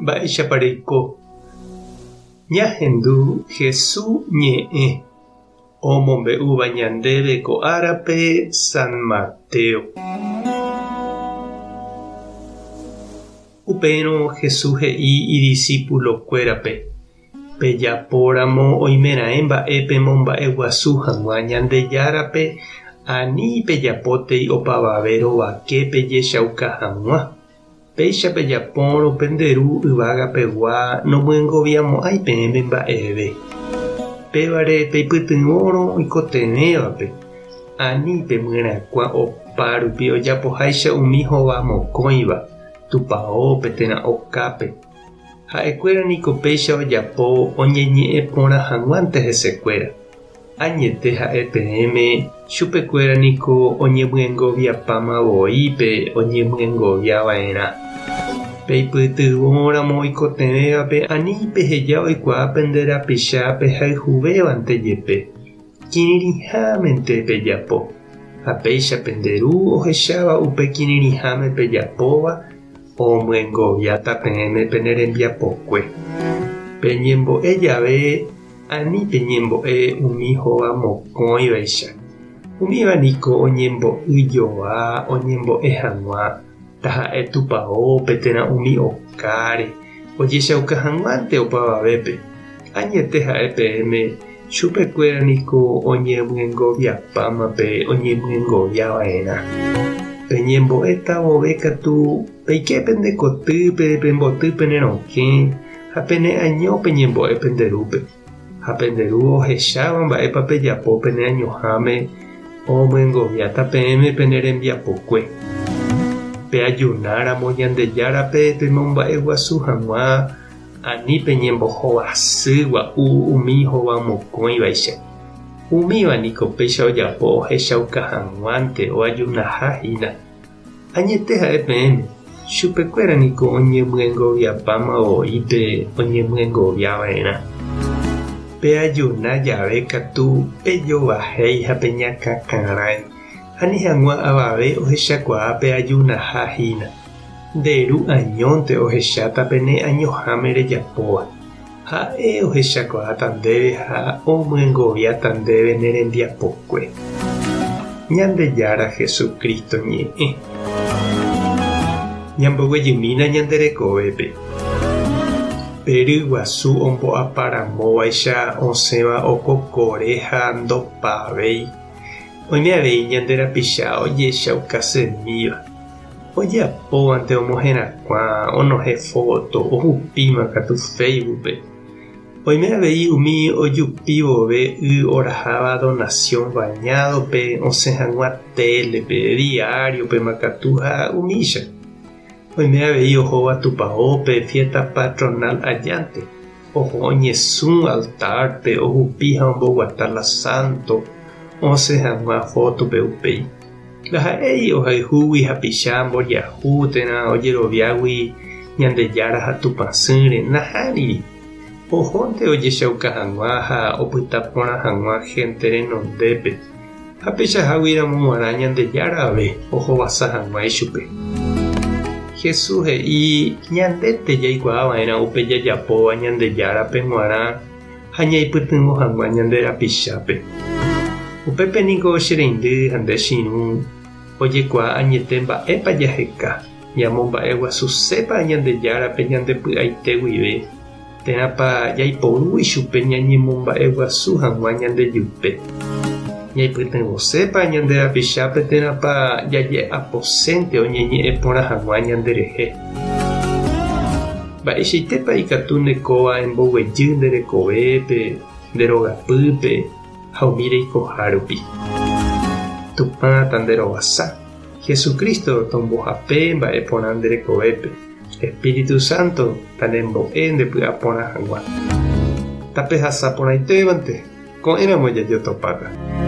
Mba'éichapa reiko? Ñahendu Hesu ñe'ẽ omombe'úva ñandéve ko árape San Mateo. Upérõ Jesús he'i idisípulokuérape, Pejapóramo oimeraẽ mba'e pemomba'eguasu hag̃ua Ñandejárape, ani pejapótei opavave rovake pejechauka hag̃ua. Péicha pejapórõ pende Ru yvága pegua nomyengoviamo'ãi peẽme mba'eve. Pévare peipytyvõrõ oikotevẽvape, ani pemyerakuã opárupi ojapoháicha umi hova mokõiva, tupaópe térã okápe. Ha'ekuéra niko péicha ojapo oñeñe'ẽ porã hag̃uánte hesekuéra. Añete ha'e peẽme, chupekuéra niko oñemyengoviapáma voi pe oñemyengovia va'erã. Peipytyvõramo oikotevẽvape ani peheja oikuaa pende rapicha pehayhuvévante jepe. Kirirĩhámente pejapo, ha péicha pende Ru ohecháva upe kirirĩháme pejapóva, Omyengoviáta peẽme pene rembiapokue. Peñembo'e jave ani peñembo'e umi hova mokõivaicha. Umíva niko oñembo'y joa oñembo'e hag̃ua, taha'e tupaópe térã umi okáre, ojechauka hag̃uánte opavavépe. Añete ha'e peẽme, chupekuéra niko oñemyengoviapáma pe oñemyengovia va'erã. Peñembo'éta vove katu, peike pende kotýpe, pemboty pene rokẽ ha pene año peñembo'e pende Rúpe. Ha pende Ru ohecháva mba'épa pejapo pene añoháme, omyengoviáta peẽme pene rembiapokue. Peajunáramo Ñandejárape pemomba'eguasu hag̃ua, Ani peñembohovasy gua'u umi hovamokõivaicha. Umíva niko péicha ojapo ohechauka hag̃uánte oajunaha hína. Añete ha'e peẽme, chupekuéra niko oñemyengoviapáma voi pe oñemyengovia va'erã. Peajuna jave katu pejovahéi ha peñakãkarãi, ani hag̃ua avave ohechakuaa peajunaha hína. Nde ru añónte ohecháta pe ne añoháme rejapóva. Ha'e ohechakuaáta ndéve ha omyengoviáta ndéve ne rembiapokue. Ñandejára Jesucristo ñe'ẽ. Ñamboguejymína ñande rekovépe. Pe ryguasu ombo'aparamóvaicha osẽva okokore ha ndopavéi. Oime avei ñande rapicha ojechaukasemíva. Ojapóvante omoherakuã, onohẽ fóto, ohupíma katu Facebook-pe. Oime avei umi ojupi vove y oraháva donasión bañado-pe osẽ hag̃ua télepe, diario-pema katu ha umícha. Oime avei ohóva tupaópe fiesta patronal ajánte, oho oñesũ altar-pe, ohupi ha omboguata la santo osẽ hag̃ua fótope upéi. Ndaha'éi ohayhúgui hapicha mboriahu térã ojeroviágui Ñandejára ha Tupãsýre, nahániri. Ohónte ojechauka hag̃ua ha opyta porã hag̃ua hénte renondépe, ha peichahágui ramo g̃uarã Ñandejára ave ohovasa hag̃ua ichupe. Jesús he'i ñandete jaikuaa va'erã upe jajapóva Ñandejárape g̃uarã ha ñaipytyvõ hag̃ua ñande rapichápe. Upépe niko che reindy ha nde che irũ ojekuaa añete mba'épa jaheka, ñamomba'eguasusépa Ñandejárape ñande py'aite guive, térãpa jaiporu ichupe ñañemomba'eguasu hag̃ua ñandejupe. Ñaipytyvõsépa ñande rapichápe térãpa jaje'aposénte oñeñe'ẽ porã hag̃ua ñanderehe. Mba'eichaitépa ikatu nde kóva emboguejy nde rekovépe, nde rogapýpe ha umi reikoha rupi? Tupã tanderovasa, Jesucristo tombohape mba'e porã nde rekovépe, Espíritu Santo tanembo'e nde py'a porã hag̃ua. Tapehasa porãitévante, ko'ẽramo jajotopáta.